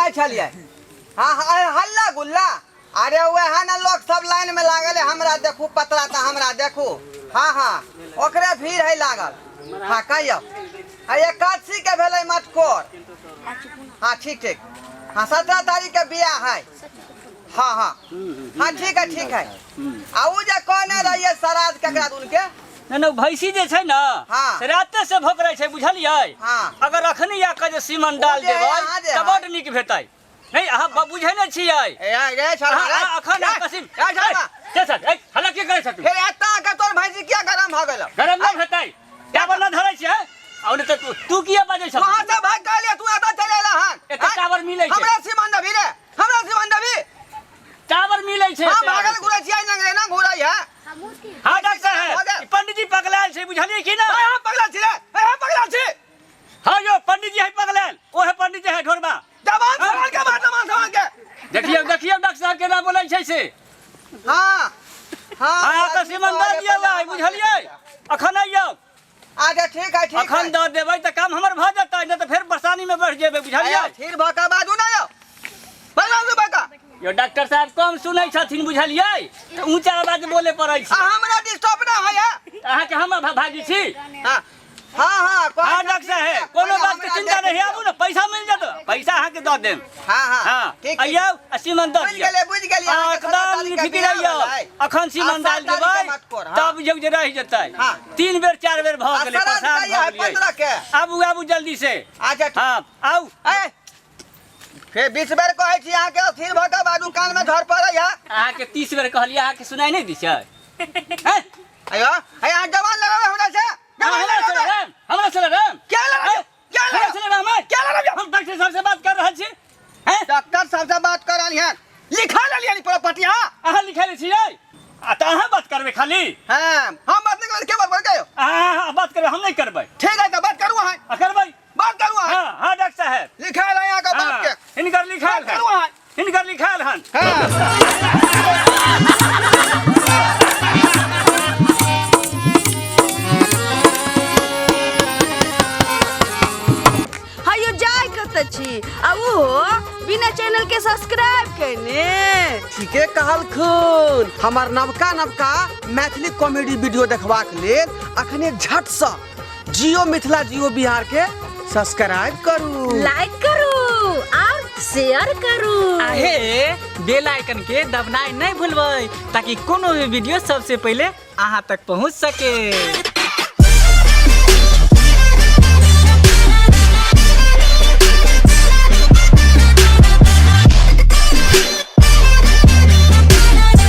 कहै छलियै? हाँ हाँ, हल्ला गुल्ला। अरे वएह ने लोग सब लाइन में लागल है, हमरा देखू पतरा तऽ हमरा देखू। हाँ हाँ, ओकरे भीड़ है लागल। हाँ कहियौ। आ एकादशी के भेलै मटकोर। हाँ ठीक ठीक। हाँ 17 तारीख के बियाह है। हाँ हाँ हाँ ठीक है ठीक है। आ उ जे कहने रहियै सराज केकरा दुनके? नहि नहि, भैंसी जे छै ने से राते से भोकरै छै, बुझलियै? अगर अखनी आके जे सीमन डाल ओ जे है, देबै अहाँ जे तऽ है। बड नीक भेतै। नहि, अहाँ बुझै नहि छियै। ए, ए, ए, छौड़ा, अहाँ- रे। अहाँ अखन ए, कसिम ए, छौड़ा। के सर, ए, हल्ला के करै छथि? फेर एतऽ आके तोर भैंसी किया गरम भऽ गेलौ? गरम नहि भेतै, टावर नहि धरै छियै। आ नहि तऽ तू किया बाजै छह? वहाँ से भाग के एलियै, तू एतऽ चलि एलऽ हन। एतऽ टावर मिलै छै। हमरा सीमन देबही रे, हमरा सीमन देबही। टावर मिलै छै। हम एतऽ भागल आबै छै। घुरै छियै, नंगरे ना घुरै है। हाँ डॉक्टर साहब, भऽ गेल। ई पंडित जी पगलायल छै, बुझलियै कि ना? ए, हम पगला छी रे, ए, हम पगला छी। हाँ यो पंडित जी है पगलायल, ओ है पंडित जी है ढोरबा। जवान सवाल के बात, जवान सवाल के। देखियौ देखियौ डॉक्टर साहब केना बोलै छै से। हाँ हाँ। हाँ तऽ सीमन दऽ दियौ आइ, बुझलियै? अखन अइयौ। अच्छा ठीक है ठीक है। अखन दऽ देबै तऽ काम हमर भऽ जेतै, नहि तऽ फेर परेशानी मे बढ़ि जेबै, बुझलियै? अरे, थिर भऽ कऽ बाजू ना यौ, बाजू भऽ कऽ। यो डॉक्टर साहब कम सुनै छथिन, बुझलियै? तऽ ऊँचा आवाज बोले पड़ै छै। आ हमरा डिस्टर्ब ना होइए। अहाँके हम भागी छी। हाँ हाँ हाँ, कहै हाँ डॉक्टर छथिन साहेब, जे कोनो पहिले बात के हमरा चिंता देख नहीं, लिअ। आबू ने पैसा मिल जात, पैसा अहाँके दऽ देब। हाँ हाँ हाँ ठीक ठीक। अइयौ आ सीमन दऽ बुझि दियौ। गेलियै, बुझि गेलियै, हाँ, अहाँके 17 एकदम तारीख के निफिकिर बियाह रहियौ। भेलै। अखन सीमन आ डाल 7 तारीख के देबै मटकोर, हाँ। तब बुझियौ जे रहि जेतै। हाँ। 3 बेर 4 बेर भऽ आ गेलै, श्राद्ध परेशान कहिया भऽ है? गेलियै। 15 के। आबू आबू जल्दी से। अच्छा ठीक। हाँ आउ। ए, फेर 20 बेर कहै छी अहाँके स्थिर भऽ कऽ बाजू, कान में झड़ पड़ै है। अहाँके 30 बेर कहलियै, अहाँके सुनाइ नहि दै छै? हैं? अयो, हे अहाँ जवान लगाबै हमरा से? जवान हमरा से लगाबै? राम, हमरा से राम। क्या लगाबै? क्या हमरा लगाबै? से राम, क्या लगाबै? हम डॉक्टर साहब से बात कर रहल छी। हैं? डॉक्टर साहब से बात कर रहली हन। लिखा लेलियै प्रॉपर्टी। हाँ अहाँ लिखा लै छियै? आ तऽ अहाँ बात करबै खाली? हाँ, हम बात नहीं करबै, के बात करबै? अहाँ बात करबै, हम नहि करबै। ठीक है तऽ बात करू अहाँ। आ करबै। बात करू अहाँ। हाँ हाँ डॉक्टर साहब। लिखा लै अहाँके बाप के। हाँ, हिनकर लिखायल बात करू अहाँ। हिनकर लिखायल हन। हाँ। हयो जाय कतऽ छी आ ओहो बिना चैनल के सब्सक्राइब केने? ठीके कहलखुन। हमर नवका नवका मैथिली कॉमेडी वीडियो देखबाक लेल अखने झटसँ जियो मिथिला जियो बिहार के सब्सक्राइब करू, लाइक करू और शेयर करू। आहे बेल आइकन के दबनाइ नहीं भूलबै ताकि कोनो भी वीडियो सबसे पहले अहाँ तक पहुंच सके।